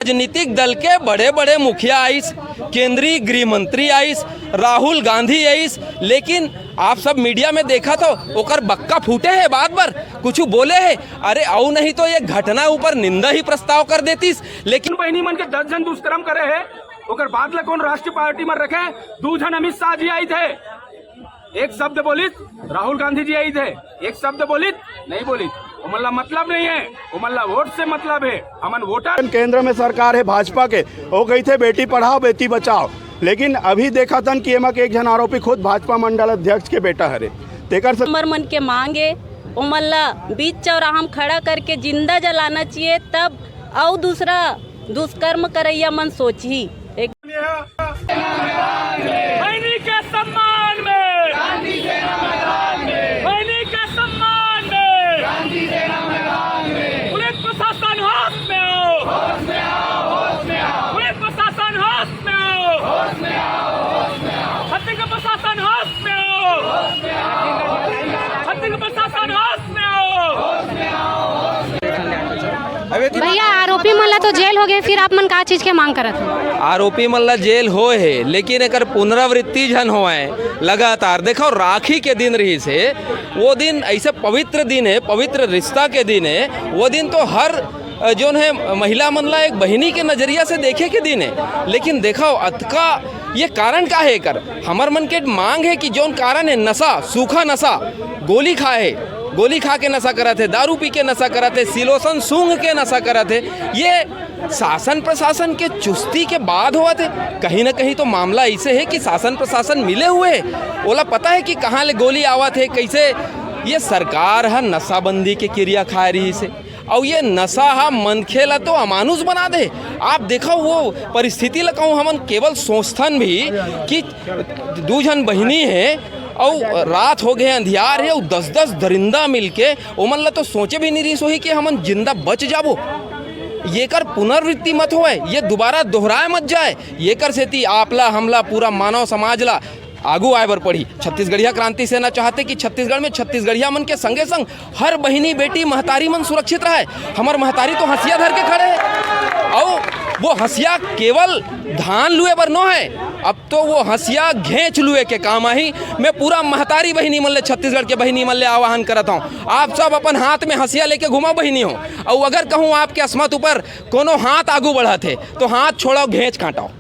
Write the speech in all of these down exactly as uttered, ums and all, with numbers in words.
राजनीतिक दल के बड़े-बड़े मुखिया आइस, केंद्रीय गृह मंत्री आइस, राहुल गांधी आइस, लेकिन आप सब मीडिया में देखत हो, ओकर बक्का फूटे हे बात बर, कुछु बोले हे? अरे, अउ नहीं तो ये घटना ऊपर निंदा ही प्रस्ताव कर देतिस। लेकिन बहिनी मन के दस झन दुष्कर्म करे हे, ओकर बाद ल कोन राष्ट्रीय पार्टी म रखे? दू झन अमित शाह जी आइस हे, एक शब्द बोलिस, राहुल गांधी जी आइस हे, एक शब्द बोलिस, नहीं बोलिस। ओमन ला मतलब नहीं है, ओमन ला वोट से मतलब है। हमन वोटर। केंद्र में सरकार है भाजपा के, वो कहिथे बेटी पढ़ाओ बेटी बचाओ, लेकिन अभी देखत हन कि एमा के एक झन आरोपी खुद भाजपा मंडल अध्यक्ष के बेटा हरे। तेकर से हमर मन के मांग है, ओमन ला बीच चौराहा में खड़ा करके जिंदा जलाना चाहिए, तब अउ दूसरा दुष्कर्म करैया मन सोचही। एक बहिनी के सम्मान में, बहिनी के सम्मान में, पुलिस प्रशासन होश में आओ, पुलिस प्रशासन होश में आओ, छत्तीसगढ़ प्रशासन होश में आओ, छत्तीसगढ़ प्रशासन होश में आओ। भैया, आरोपी मन ला तो जेल हो गए, फिर आप मन का चीज के मांग करत हो? आरोपी मन ला जेल होए हे, लेकिन एकर पुनरावृत्ति झन होए लगातार। देखो, राखी के दिन रहिस हे, वो दिन ऐसे पवित्र दिन है, पवित्र रिश्ता के दिन है, वो दिन तो हर, अ, जोन है, महिला मन ला एक बहिनी के नजरिया से देखे के दिन है। लेकिन देखो, अतका ये कारण का है एकर? हमर मन के मांग है कि जोन कारण है नशा, सूखा नशा, गोली खाए, गोली खा के नशा करत है, दारू पी के नशा करत है, सिलोसन सूंघ के नशा करत है, ये शासन प्रशासन के चुस्ती के बाद होवत है। कहीं ना कहीं तो मामला ऐसे है कि शासन प्रशासन मिले हुए है, ओला पता है कि कहाँ ले गोली आवत है, कैसे। ये सरकार ह नशाबंदी के किरिया खाए रहिस हे, अउ ये नशा ह मनखे ला तो अमानुष बना दे। आप देखो वो परिस्थिति ला कहूँ, हमन केवल सोचथन भी कि दू झन बहिनी हे अउ रात हो गए, अंधियार हे, अउ दस दस दरिंदा मिलके ओमन ला तो सोचे भी नहीं रहिस होही कि हमन जिंदा बच जाबो। येकर पुनरावृत्ति मत होवय, ये दोबारा दोहराए मत जाए। येकर सेती आप ला, हमला, पूरा मानव समाज ला आगू आए बर पड़ही। छत्तीसगढ़िया क्रांति सेना चाहथे कि छत्तीसगढ़ में छत्तीसगढ़िया मन के संगे संग हर बहिनी, बेटी, महतारी मन सुरक्षित रहय। हमर महतारी तो हंसिया धर के खड़े हे, अउ वो हंसिया केवल धान लुए बर नो है, अब तो वो हंसिया घेंच लुए के काम आही। मैं पूरा महतारी बहिनी मन ले, छत्तीसगढ़ के बहिनी मन ले आह्वान करत हूँ, आप सब अपन हाथ में हंसिया लेके घुमाओ बहिनी हो। अउ अगर कहूँ आपके असमत ऊपर कोनो हाथ आगू बढ़त हे तो हाथ छोड़ाओ, घेंच काटो।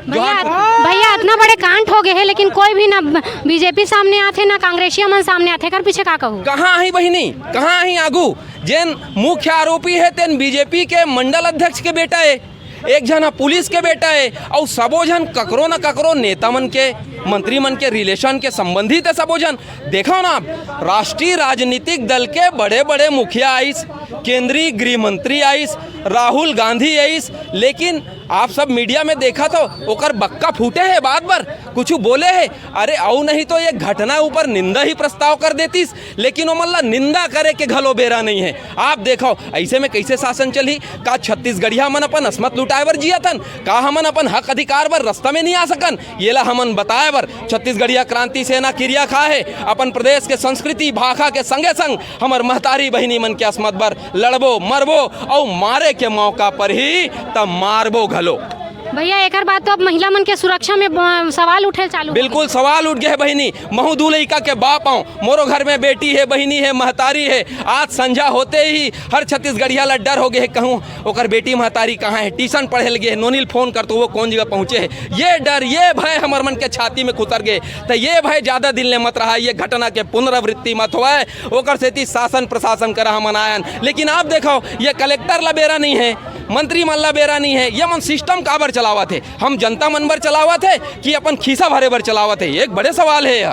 भैया, भैया, इतना बड़े कांड हो गए हैं, लेकिन कोई भी ना बीजेपी सामने आथे, ना कांग्रेसिया मन सामने आथे, एकर पीछे का कहू? कहाँ ही बहिनी, कहाँ ही आगू? जेन मुख्य आरोपी है, तेन बीजेपी के मंडल अध्यक्ष के बेटा है, एक झन ह पुलिस के बेटा है, अउ सबो झन ककरो न ककरो नेता मन के, मंत्री मन के रिलेशन के संबंधित है सबो झन। देखो ना, राष्ट्रीय राजनीतिक दल के बड़े-बड़े मुखिया आइस, केंद्रीय गृह मंत्री आइस, राहुल गांधी आइस, लेकिन आप सब मीडिया में देखत हो, ओकर बक्का फूटे हे बात बर, कुछु बोले हे? अरे, अउ नहीं तो ये घटना ऊपर निंदा ही प्रस्ताव कर देतिस, लेकिन ओमन ला निंदा करे के घलो बेरा नहीं है। आप देखो, ऐसे में कैसे शासन चलही? का छत्तीसगढ़िया मन अपन असमत लुटाए बर जियत हन? का हमन अपन हक अधिकार बर रास्ता में नहीं आ सकन? येला हमन बताए बर छत्तीसगढ़िया क्रांति सेना किरिया खा है, अपन प्रदेश के संस्कृति भाखा के संगे संग हमर महतारी बहिनी मन के असमत बर लड़बो, मरबो, अउ मारे के मौका पर ही त मारबो घलो। भैया, एकर बाद तो अब महिला मन के सुरक्षा में ब-, सवाल उठे चालू हो बिल्कुल गए। सवाल उठ गए हे बहिनी, महू दू लइका के बाप हूँ, मोरो घर में बेटी है, बहिनी है, महतारी है। आज संझा होते ही हर छत्तीसगढ़िया ला डर हो गए हे, कहूँ ओकर बेटी महतारी कहाँ है, ट्यूशन पढ़े लगे है, नोनी ल फोन कर तो वो कौन जगह पहुँचे है। ये डर, ये भय हमर मन के छाती में खुतर गए। त ये भय ज्यादा दिन ले मत रहा, ये घटना के पुनरावृत्ति मत होवय, ओकर सेती शासन प्रशासन करा हमन आयन। लेकिन आप देखो, ये कलेक्टर ला बेरा नहीं है, मंत्री मन ला बेरा नहीं है, ये मन सिस्टम काबर चलावत है? हम जनता मन बर चलावत है कि अपन खीसा भरे बर चलावत है? एक बड़े सवाल है यह।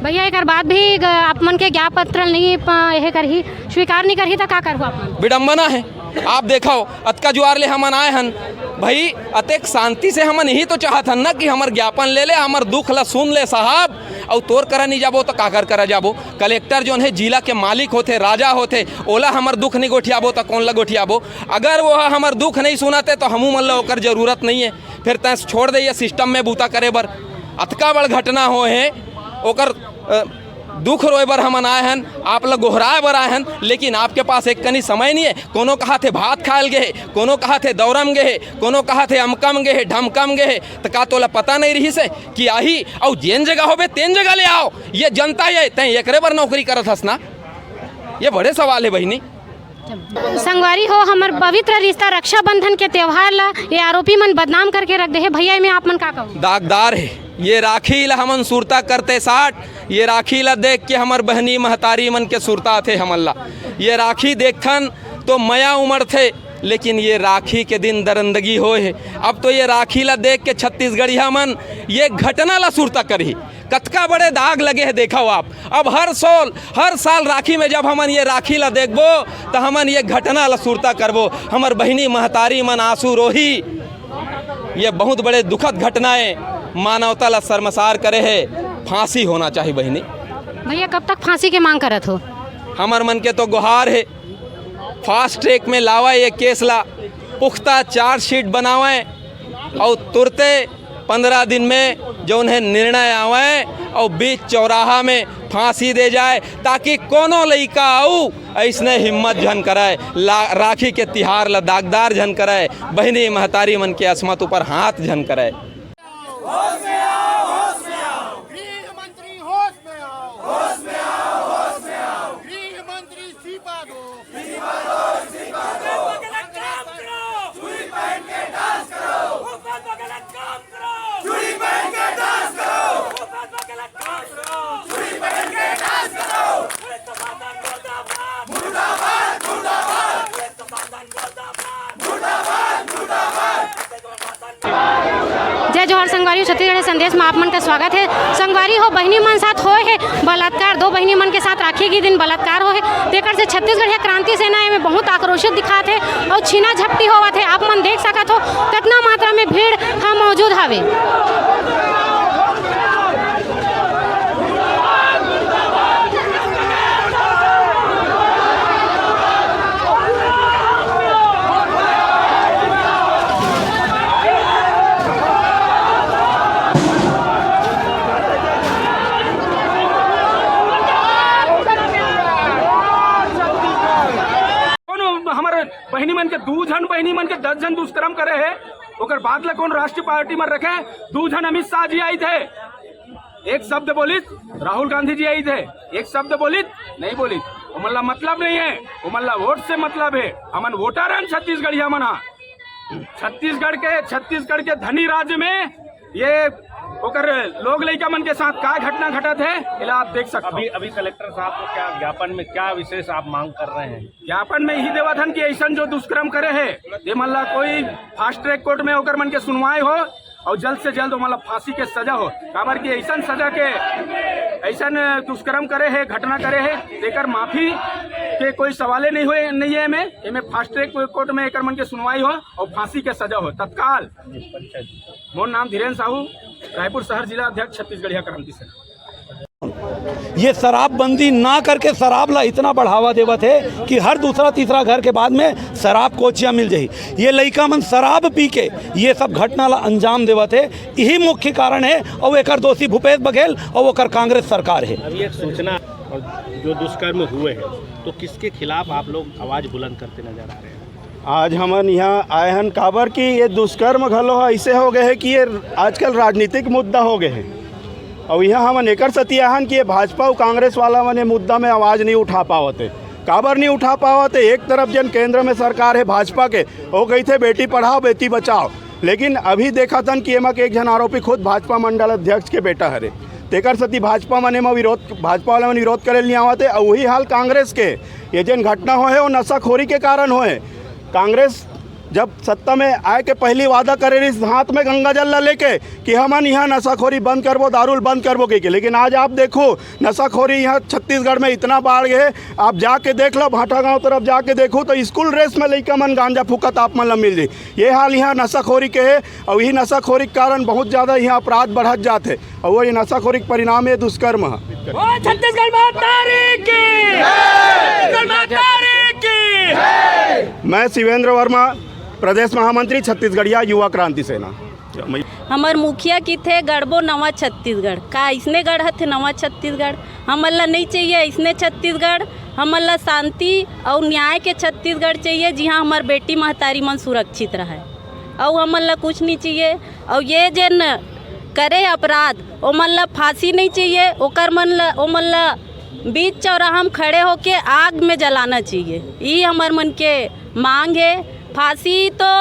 भैया, एकर बाद भी ग-, आप मन के ज्ञापन पत्र नहीं प-, यह करही, स्वीकार नहीं करही, त का करहु आप मन? विडंबना है। आप देखो, अतका जुआर ले हमन आए हन, भाई, अतेक शांति से हमन यही तो चाहत हन ना कि हमर ज्ञापन ले ले, हमर दुख ला सुन ले साहब, अउ तोर करा नहीं जाबो त काकर करा जाबो? कलेक्टर जोन है, जिला के मालिक होथे, राजा होथे, ओला हमर दुख नहीं गोठियाबो त कौन ला गोठियाबो? अगर वो हमर दुख नहीं सुनत हे तो हमू मन ला ओकर जरूरत नहीं है। फिर तैं छोड़ दे ये सिस्टम में बूता करे बर। अतका बड़ घटना हो है, ओकर, अ, दुख रोए बर हमन आए हन, आप ला गोहराए बर आए हन, लेकिन आपके पास एक कनी समय नहीं है। कोनो कहाथे भात खायल गे हे, कोनो कहाथे दौरम गे हे, कोनो कहाथे अमकम गे हे, ढमकम गे हे, त का तोला पता नहीं रहिस हे कि आही? अउ जेन जगह होबे तेन जगह ले आव। ये जनता ये, तैं एकरे बर नौकरी करत हस ना? ये बड़े सवाल हे बहिनी। संगवारी हो, हमर पवित्र रिश्ता रक्षाबंधन के त्योहार ला ये आरोपी मन बदनाम करके रख दे हे। भैया, एमे आप मन का कहो? दागदार हे। ये राखी ला हमन सुरता करते साठ, ये राखी ला देख के हमर बहनी महतारी मन के सुरता आथे हमन ला। ये राखी देखथन तो मया उमड़थे, लेकिन ये राखी के दिन दरंदगी होए हे। अब तो ये राखी ला देख के छत्तीसगढ़िया मन ये घटना ला सुरता करही। कतका बड़े दाग लगे हे, देखव आप। अब हर साल, हर साल राखी में जब हमन ये राखी ला देखबो, त हमन ये घटना ला सुरता करबो। हमर बहिनी महतारी मन आंसू रोही। ये बहुत बड़े दुखद घटना हे, मानवता ला शर्मसार करे हे। फांसी होना चाहिए बहिनी। भैया, कब तक फांसी के मांग करत हो? हमर मन के तो गुहार हे, फास्ट ट्रैक में लावय ये केस ला, पुख्ता चार्जशीट बनावय अउ तुरते पंद्रह दिन में जौन हे निर्णय आवय अउ बीच चौराहा में फांसी दे जाय, ताकि कोनो लइका अउ अइसने हिम्मत झन करय, ला-, राखी के तिहार ला दागदार झन करय, बहिनी महतारी मन के असमत ऊपर हाथ झन करय। होश में आओ, होश में आओ। गृह मंत्री होश में आओ। होश में आओ, होश में आओ। गृह मंत्री इस्तीफा दो। इस्तीफा दो, इस्तीफा दो। बगलत काम करो। चूड़ी पहन के डांस करो। ऊपर बगलत काम करो। चूड़ी पहन के डांस करो। ऊपर बगलत काम करो। चूड़ी पहन के डांस करो। पुलिस प्रशासन मुर्दाबाद। मुर्दाबाद, मुर्दाबाद। पुलिस प्रशासन मुर्दाबाद। मुर्दाबाद, मुर्दाबाद। जय जोहार संगवारी हो, छत्तीसगढ़ संदेश में आप मन का स्वागत हे। संगवारी हो, बहिनी मन साथ होए हे बलात्कार, दो बहिनी मन के साथ राखी के दिन बलात्कार होए हे, तेकर से छत्तीसगढ़िया क्रांति सेना एमे बहुत आक्रोशित दिखात हे अउ छीना झपटी होवत हे। आप मन देख सकत हो कतना मात्रा में भीड़ ह मौजूद हवे। कौन हमर बहिनी मन के, दू झन बहिनी मन के दस झन दुष्कर्म करे हे, ओकर बाद ला कौन राष्ट्रीय पार्टी में रखे? दू झन अमित शाह जी आइत हे, एक शब्द बोलिस, राहुल गांधी जी आइत हे, एक शब्द बोलिस, नहीं बोलिस। ओमन ला मतलब नहीं हे, ओमन ला वोट से मतलब हे। हमन वोटर हन छत्तीसगढ़िया मन हा। छत्तीसगढ़ के, छत्तीसगढ़ के धनी राज्य में ये ओकर लोग लइका मन के साथ का घटना घटत हे, एला आप देख सकते हो। अभी, अभी कलेक्टर साहब को क्या ज्ञापन में क्या विशेष आप मांग कर रहे हैं? ज्ञापन में यही देवत हन कि अइसन जो दुष्कर्म करे हे, ये मन ला कोई फास्ट ट्रैक कोर्ट में ओकर मन के सुनवाई हो अउ जल्द से जल्द ओमन ला फांसी के सजा हो। काबर कि अइसन सजा के, अइसन दुष्कर्म करे हे, घटना करे हे, तेकर माफी के कोई सवाले नहीं होए, नहीं हे एमे। एमे फास्ट ट्रैक कोर्ट में एकर मन के सुनवाई हो अउ फांसी के सजा हो तत्काल। मोर नाम धीरेन साहू, रायपुर शहर जिला अध्यक्ष, छत्तीसगढ़िया क्रांति सेना। ये शराबबंदी ना करके शराब ला इतना बढ़ावा देवत हे कि हर दूसरा तीसरा घर के बाद में शराब कोचिया मिल जाही। ये लइका मन शराब पी के ये सब घटना ला अंजाम देवत हे, यही मुख्य कारण हे। अउ एकर दोषी भूपेश बघेल अउ ओकर कांग्रेस सरकार हे। अभी एक सूचना, और जो दुष्कर्म हुए हैं, तो किसके खिलाफ आप लोग आवाज बुलंद करते नजर आ रहे हैं? आज हमन यहाँ आए हन, काबर कि ये दुष्कर्म घलो ह अइसे हो गए हे कि ये आजकल राजनीतिक मुद्दा हो गए हे। अउ यहाँ हमन एकर सेती आए हन कि ये भाजपा अउ कांग्रेस वाला मन ये मुद्दा में आवाज नहीं उठा पावत हे। काबर नहीं उठा पावत हे? एक तरफ जेन केंद्र में सरकार हे भाजपा के, वो कहिथे बेटी पढ़ाओ, बेटी बचाओ, लेकिन अभी देखत हन कि एमा के एक झन आरोपी खुद भाजपा मंडल अध्यक्ष के बेटा हरे। तेकर सेती भाजपा मन एमा विरोध, भाजपा वाला मन विरोध करे ल नहीं आवत हे। अउ वही हाल कांग्रेस के, ये जेन घटना होए हे, वो नशाखोरी के कारण होए हे। कांग्रेस जब सत्ता में आए के पहली वादा करे रहिस हाथ में गंगा जल ला लेके कि हमन यहाँ नशाखोरी बंद करबो, दारू ल बंद करबो कहिके, लेकिन आज आप देखो नशाखोरी यहाँ छत्तीसगढ़ में इतना बाढ़ गए हे। आप जाके देख लो, भाटा गांव तरफ जाके देखो तो स्कूल ड्रेस में लइका मन गांजा फूकत आप मन ला मिल जाही। ये हाल यहाँ नशाखोरी के हे। अउ यही नशाखोरी के कारण बहुत ज्यादा यहाँ अपराध बढ़त जात हे, अउ वो ये नशाखोरी के परिणाम ये दुष्कर्म हे। ओ छत्तीसगढ़ महतारी की, छत्तीसगढ़ महतारी की। मैं शिवेंद्र वर्मा, प्रदेश महामंत्री, छत्तीसगढ़िया युवा क्रांति सेना। हमर मुखिया किथे गढ़बो नवा छत्तीसगढ़, का इसने गढ़त हे नवा छत्तीसगढ़? हमन ला नहीं चाहिए इसने छत्तीसगढ़। हमन ला शांति अउ न्याय के छत्तीसगढ़ चाहिए, जिहाँ हमर बेटी महतारी मन सुरक्षित रहे, अउ हमन ला कुछ नहीं चाहिए। अउ ये जेन करे अपराध, ओमन ला फांसी नहीं चाहिए, ओकर मन ला, ओमन ला बीच चौराहा में खड़े होके आग में जलाना चाहिए। ई हमर मन के मांग है। फांसी तो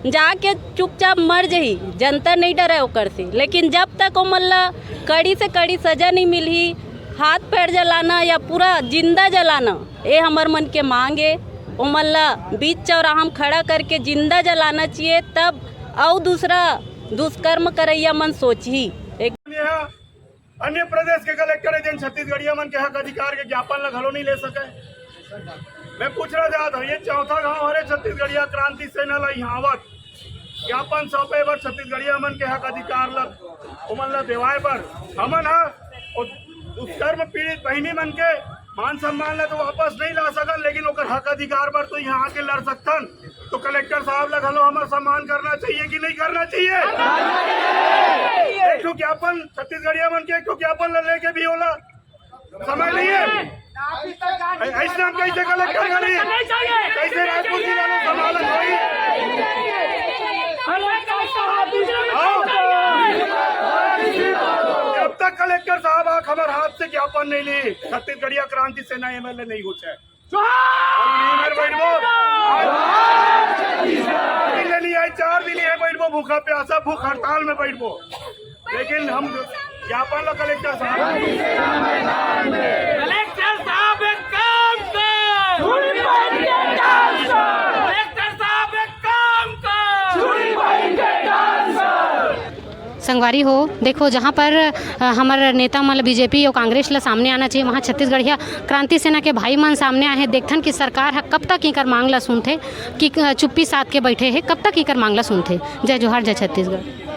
जाके चुपचाप मर जही, जनता नहीं डरे ओकर से, लेकिन जब तक ओमन ला कड़ी से कड़ी सजा नहीं मिलही, हाथ पैर जलाना या पूरा जिंदा जलाना, ये हमर मन के मांग है। ओमन ला बीच चौराहा में खड़ा करके जिंदा जलाना चाहिए, तब अउ दूसरा दुष्कर्म करैया मन सोचही। एक अन्य प्रदेश के कलेक्टर है, जेन छत्तीसगढ़िया मन के हक अधिकार के ज्ञापन ला घलो नहीं ले सके। मैं पूछना चाहत हूँ, ये चौथा गांव हरे छत्तीसगढ़िया क्रांति सेना ला यहाँ आवत ज्ञापन सौंपे बर छत्तीसगढ़िया मन के हक अधिकार ला, ओमन ला देवाए बर। हमन ह ओ दुष्कर्म पीड़ित बहिनी मन के मान सम्मान ला तो वापस नहीं ला सकन, लेकिन ओकर हक अधिकार बर तो यहाँ आके लड़ सकथन। तो कलेक्टर साहब ला घलो हमर सम्मान करना चाहिए कि नहीं करना चाहिए? एक ठो ज्ञापन छत्तीसगढ़िया मन के, एक ठो ज्ञापन ला लेके भी ओला समय नहीं है। ऐ-, ऐसे हम कैसे कलेक्टर करी? कैसे रायपुर जिला में समाधान होई? आओ। जब तक कलेक्टर साहब आख हमार हाथ से ज्ञापन नहीं ली, छत्तीसगढ़िया क्रांति सेना एमएलए नहीं हो जाए। जोहार! बैठबो। आज तीन दिन ही आए, चार दिन ही है, बैठबो, भूखा प्यासा, भूख हड़ताल में बैठबो, लेकिन हम ज्ञापन ला कलेक्टर साहब। कलेक्टर साहब एक काम कर। चूड़ी पहन के डांस कर। कलेक्टर साहब एक काम कर। चूड़ी पहन के डांस कर। संगवारी हो, देखो, जहाँ पर, अ, हमर नेता मन ल बीजेपी अउ कांग्रेस ल सामने आना चाहिए, वहाँ छत्तीसगढ़िया क्रांति सेना के भाई मन सामने आए हैं। देखथन कि सरकार ह कब तक इकर मांग ल सुनथे, कि, अ, चुप्पी साध के बैठे हे, कब तक इकर मांग ल सुनथे। जय जोहार, जय छत्तीसगढ़।